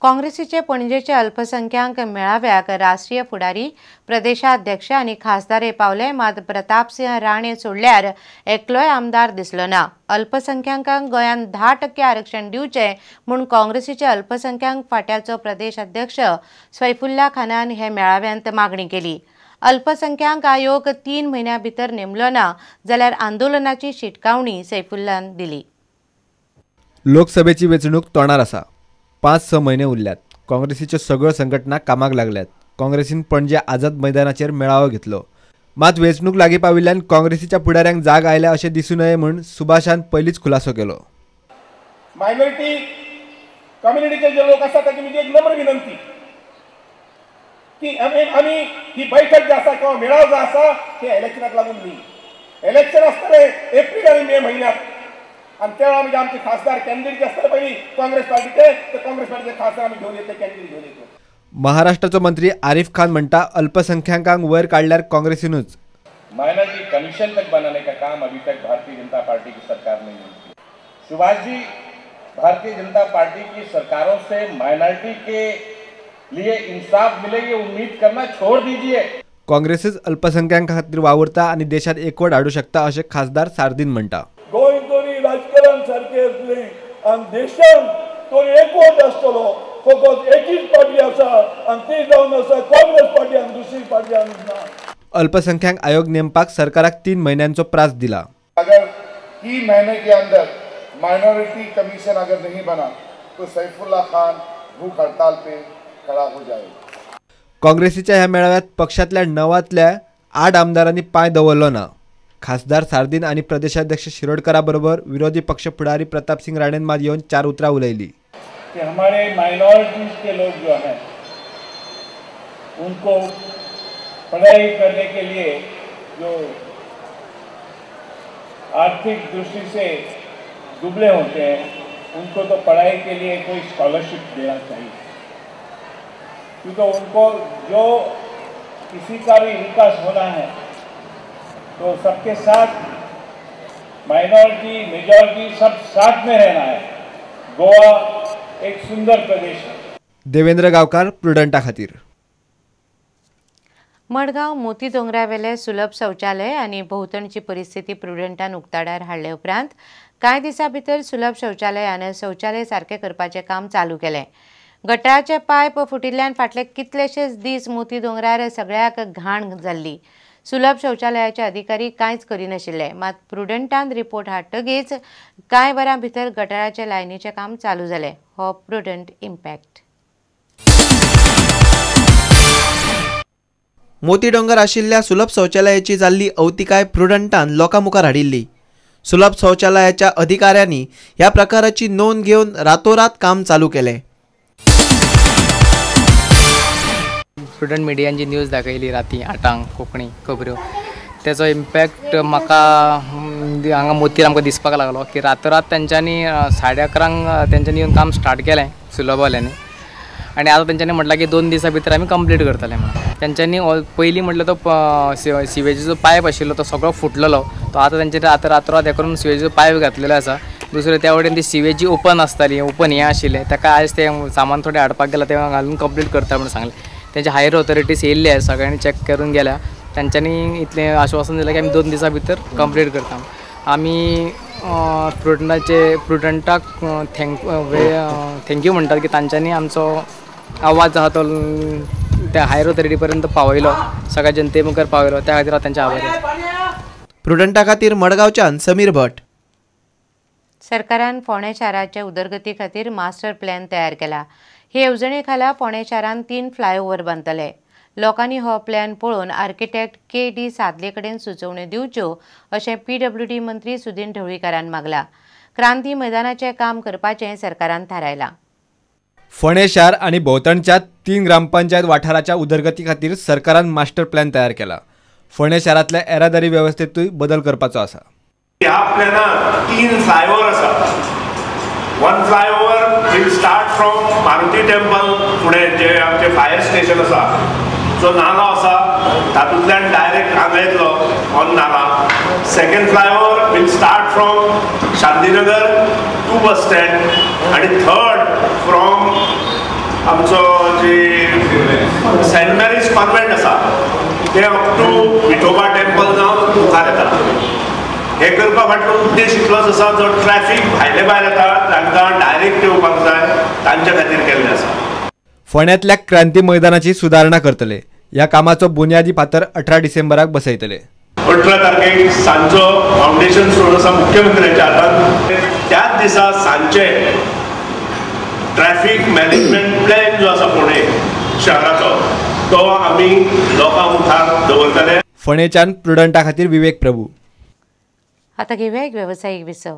काँग्रेसीचे पणजेचे अल्पसंख्याक मेळाव्याक राष्ट्रीय फुडारी, प्रदेशाध्यक्ष आनी खासदार पावले, मात प्रतापसिंह राणे सोडल्यार एकलोय आमदार दिसलो ना। अल्पसंख्याकांक गोंयांत 10% आरक्षण दिवचें म्हूण काँग्रेसीचे अल्पसंख्याक फाट्याचो प्रदेश अध्यक्ष सैफुल्ला खानान हे मेळाव्यांत मागणी केली। अल्पसंख्याक आयोग 3 म्हयन्यां भितर नेमलो ना जाल्यार आंदोलनाची शिटकावणी सैफुल्लान दिली। लोकसभेची वेंचणूक तोंडार आसा, 5-6 म्हयने उरल्यात। काँग्रेसीच्यो सगळ्यो संघटना कामाक लागल्यात। काँग्रेसीन पणजे आझाद मैदानाचेर मेळावो घेतलो, मात वेंचणूक लागीं पाविल्ल्यान काँग्रेसीच्या फुडाऱ्यांक जाग आयल्या अशें दिसूं नये म्हूण सुभाषान पयलींच खुलासो केलो। मायनॉरिटी कम्युनिटीचे जे लोक आसात तांची म्हजी एक नम्र विनंती की आमी ही बैठक जी आसा किंवा मेळाव जो आसा ते इलेक्शनाक लागून न्ही। इलेक्शन आसतलें एप्रील आनी मे म्हयन्यात आनी त्या वेळार म्हणजे आमचे खासदार कॅन्डिडेट जे आसतले पयलीं काँग्रेस पार्टीचे, ते काँग्रेस पार्टीचे खासदार आमी घेवन येतले, कॅन्डिडेट घेवन येतले। महाराष्ट्राचो मंत्री आरिफ खान म्हणटा, अल्पसंख्याकांक वयर काडल्यार काँग्रेसीनूच। माइनॉरिटी कमीशन तक बनाने का काम अभी तक भारतीय जनता पार्टी की सरकार ने नहीं किया। सुभाष जी, भारतीय जनता पार्टी की सरकारों से माइनॉरिटी के लिए इंसाफ मिले ये उम्मीद करना छोड़ दीजिए। काँग्रेसच अल्पसंख्याकां खातीर वावुरता आनी देशात एकवट हाडूं शकता अशें खासदार सार्दीन म्हणटा। गोंय तरी राजकारण सारकें येतलें आनी देशांत तरी एकवट आसतलो। फकत एकूच पार्टी आसा आनी ती जावन आसा काँग्रेस पार्टी आनी दुसरी पार्टी आनी ना। अल्पसंख्याक आयोग नेमपाक सरकाराक 3 म्हयन्यांचो प्रास दिला। अगर 3 महीने के अंदर माइनॉरिटी कमीशन अगर नहीं बना तो सैफुल्ला खान भूख हड़ताल पे खड़ा हो जाएगा। काँग्रेसीच्या ह्या मेळाव्यात पक्षातल्या 9तल्या 8 आमदारांनी पांय दवरलो ना। खासदार सार्दीन आनी प्रदेशाध्यक्ष शिरोडकरा बरोबर विरोधी पक्ष फुडारी प्रतापसिंह राणेन मात येवन 4 उतरां उलयली। कि हमारे माइनॉरिटीज के लोग जो हैं उनको पढ़ाई करने के लिए जो आर्थिक दृष्टि से दुबले होते हैं उनको तो पढ़ाई के लिए कोई स्कॉलरशिप देना चाहिए, क्योंकि उनको जो किसी का भी विकास होना है तो सबके साथ माइनॉरिटी मेजॉरिटी सब साथ में रहना है। गोवा एक सुंदर प्रदेश है। देवेंद्र गांवकार, प्रुडंटा खातीर। मडगांव मोती दोंगरावेले सुलभ शौचालय आनी भोंवतणची परिस्थिती प्रुडंटान उक्ताडार हाडले उपरांत कांय दिसां भितर सुलभ शौचालयान शौचालय सारकें करपाचें काम चालू केलें। गटाराचे पायप फुटिल्ल्यान फाटले कितलेशेच दीस मोती दोंगरार सगळ्याक घाण जाल्ली। सुलभ शौचालयाचे अधिकारी कांयच करिनाशिल्ले, मात प्रुडंटान रिपोर्ट हाडटकीच कांय वरां भितर गटाराचे लायनीचें काम चालू जालें। हो प्रुडंट इम्पॅक्ट। मोती डोंगर आशिल्ल्या सुलभ शौचालयाची जाल्ली अवतिकाय प्रुडंटान लोकां मुखार हाडिल्ली। सुलभ शौचालयाच्या अधिकाऱ्यांनी ह्या प्रकाराची नोंद घेवन रातोरात काम चालू केलें। प्रुडंट मिडियान जी न्यूज दाखयली राती 8 कोंकणी खबऱ्यो, तेचो इम्पॅक्ट म्हाका हांगा मोतीर आमकां दिसपाक लागलो की रातोरात तेंच्यांनी 11:30 तेंच्यांनी येवन काम स्टार्ट केलें सुलभवाल्यांनी, आनी आतां तेंच्यांनी म्हटलां की 2 दिसां भितर आमी कंप्लीट करतले म्हणून। तेंच्यांनी पयलीं म्हटल्यार तो सिवेजीचो पायप आशिल्लो तो सगळो फुटलेलो, तो आतां तेंच्यांनी आतां रातोरात हें करून सिवेजीचो पायप घातलेलो आसा। दुसरें त्या वटेन ती सिवेजी ओपन आसताली, ओपन हें आशिल्लें, ताका आयज तें सामान थोडें हाडपाक गेलां तें घालून कंप्लीट करता म्हणून सांगलें। तेंचे हायर ऑथॉरिटीज येयल्ले सगळ्यांनी चॅक करून गेल्या, तेंच्यांनी इतलें आश्वासन दिलें की आमी 2 दिसां भितर कंप्लीट करता। आमी प्रुडंटाक thank you म्हणटात की तांच्यांनी आमचो आवाज आहा तो त्या हायर ऑथॉरिटी पर्यंत पावयलो, सगळ्या जनते मुखार पावयलो, त्या खातीर हांव तांचे आभारी आसा। प्रुडंटा खातीर मडगांवच्यान समीर भट। सरकारान फोंडें शाराचे उदरगती खातीर मास्टर प्लॅन तयार केला। हे येवजणे खाला फोंडें शारान 3 फ्लायओव्हर बांदतले। लोकांनी हो प्लॅन पळोवन आर्किटेक्ट के.डी. सादले कडेन सुचोवण्यो दिवच्यो अशें पीडब्ल्यूडी मंत्री सुदिन ढवळीकारान मागला। क्रांती मैदानाचें काम करपाचें सरकारान थारायलां। फोंडें शार आनी भोंवतणच्या 3 ग्रामपंचायत वाठाराच्या उदरगती खातीर सरकारान मास्टर प्लॅन तयार केला। फोंडें शारांतल्या येरादारी वेवस्थेंतूय बदल करपाचो आसा। ह्या प्लॅनात 3 फ्लायओव्हर आसा। 1 flyover will start from Maruti temple फुडें जे आमचें फायर स्टेशन आसा, जो नालो आसा तातूंतल्यान डायरेक्ट हांगा येतलो ऑन नाला। Second flyover will start from Shantinagar to bus stand आनी थर्ड फ्रॉम आमचो जी सेंट मॅरीज कॉन्वेंट आसा ते अप टू विठोबा टेम्पल जावन मुखार येता. हे करपा फाटलो उद्देश इतलोच आसा, जो ट्रॅफिक भायले भायर येता तांकां डायरेक्ट येवपाक जाय, तांच्या खातीर केल्लें आसा. फोंड्यांतल्या क्रांती मैदानाची सुदारणा करतले. ह्या कामाचो बुन्यादी फातर 18 डिसेंबराक बसयतले. 18 तारखेक सांजचो फावंडेशन स्टोन आसा मुख्यमंत्र्यांच्या हातान. त्याच दिसा सांजचे ट्रॅफिक मॅनेजमेंट प्लॅन जो आसा फोंडें शहराचो तो आमी लोकां मुखार दवरतले. फोंडेच्यान प्रुडंटा खातीर विवेक प्रभू. आता घेऊया एक व्यावसायिक विसव.